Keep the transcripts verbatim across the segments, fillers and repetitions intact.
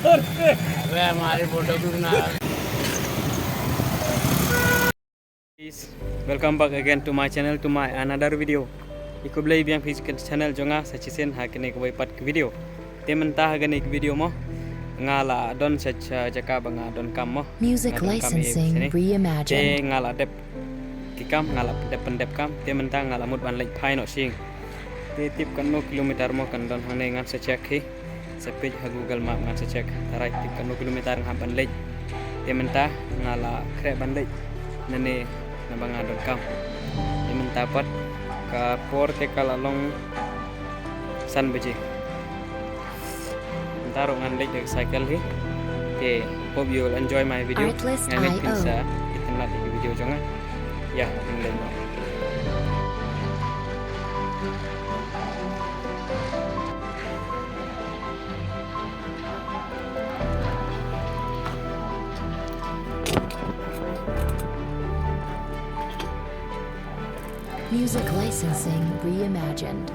Guys, welcome back again to my channel, to my another video. I khublei biang phi sha ka channel jong nga sa shisien ha kane kawei pat ka video. Te mynta ha kane ka video mo, nga la don sha jaka ba nga don kam mo. Music licensing reimagined. Te nga la dep ki kam, nga la dep pyndep kam. Te mynta nga la mut ban leit phai noh sha ïing. Te tip katno kilometer mo kan don hangne, ngan sa check hi. Sa peit ha Google Map ngan sa check. Tharai tip katno kilometer nga hap ban leit. Te mynta nga la khreh ban leit. Nangne naba nga don kam. Te mynta pat ka por te ka la long san baje. Mynta ruh ngan leit da ka cycle hi. Okay, hope you will enjoy my video. Artlist. Ngan leit pynsa itynnad ïa ka video jong nga. Ïa, ngan leit noh. Music licensing reimagined.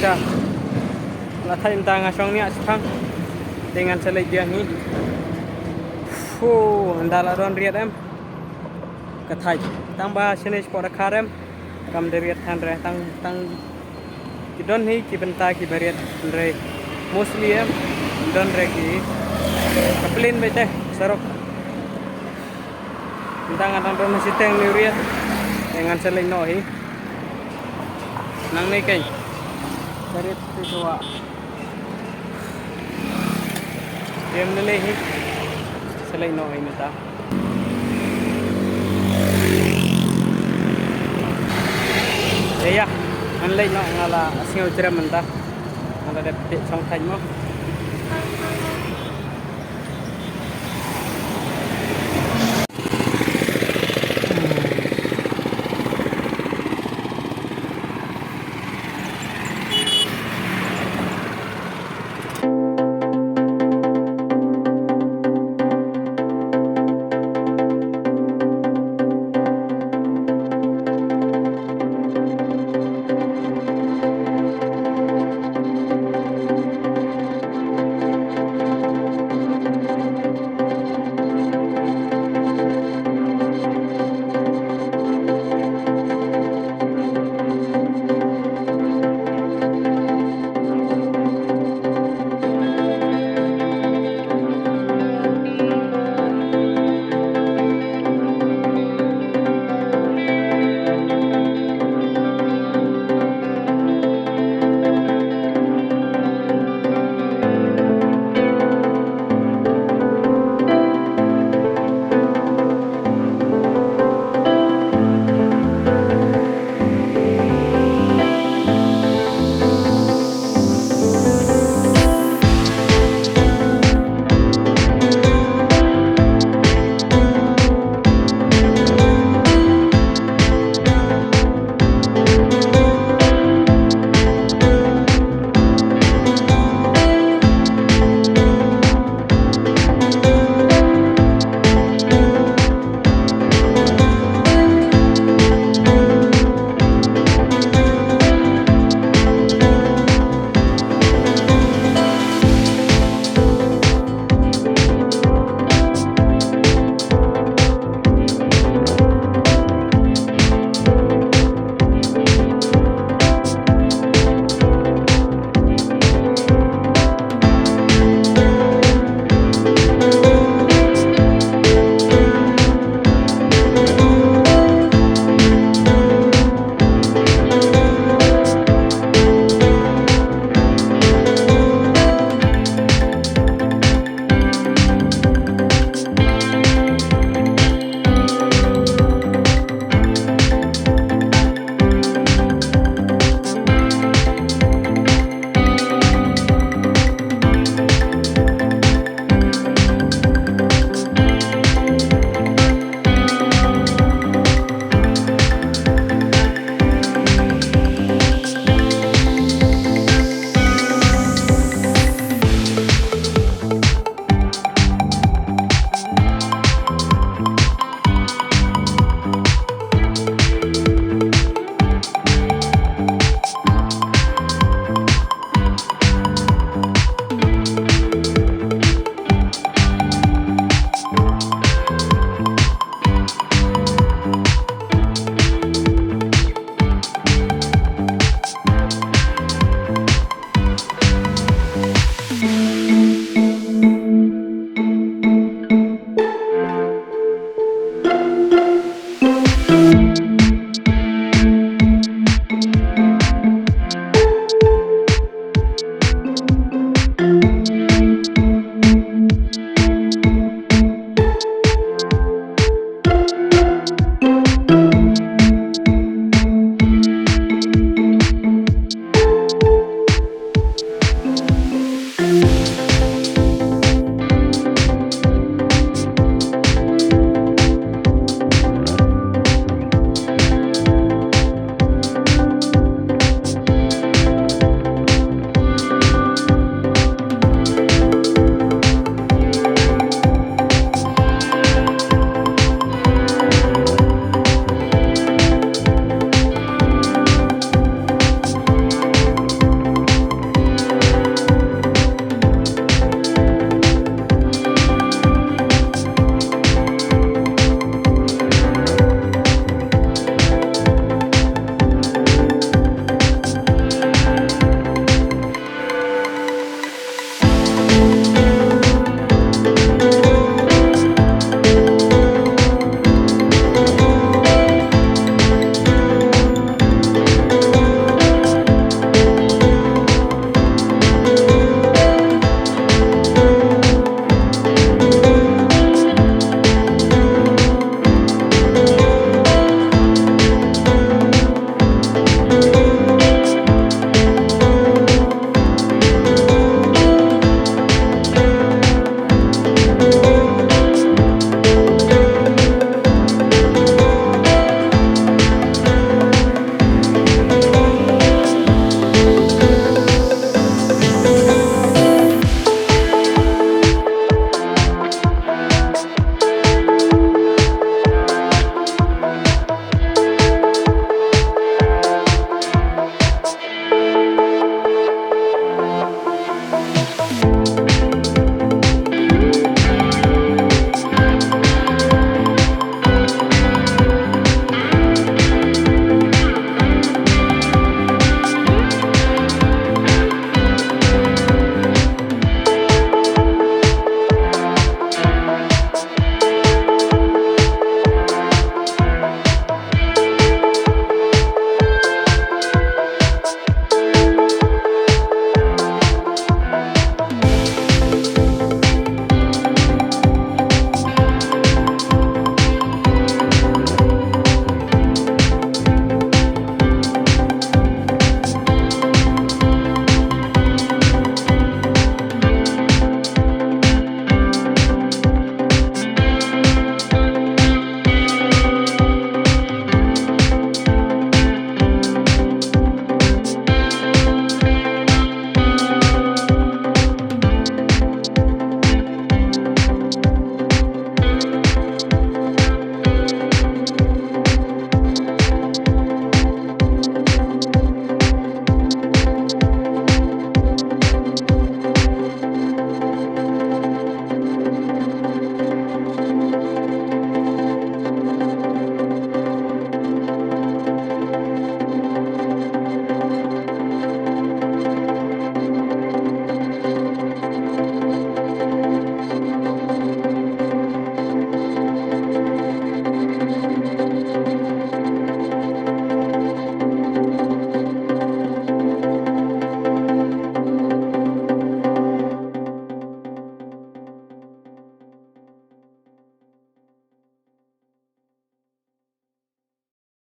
Ka la thait mynta, nga shong niah shipang. Te ngan sa leit biang hi. Phu, hynda la don riat em. Ka thait tang ba shane shapoh Dkhar em. Kam da riat than re, tang tang ki don hi ki bynta kiba riat re. Mostly em don re ki ka plain beit te surok. Mynta nga dang don ha shiteng ne riat. Te ngan sa leit noh hi. Nangne keiñ ka riat te shuwa. Te ym lei hi. Sa leit noh hi mynta. Te ïa, ngan Lei noh nga la sngew jrem mynta. Nga la dep peit shong thait mo.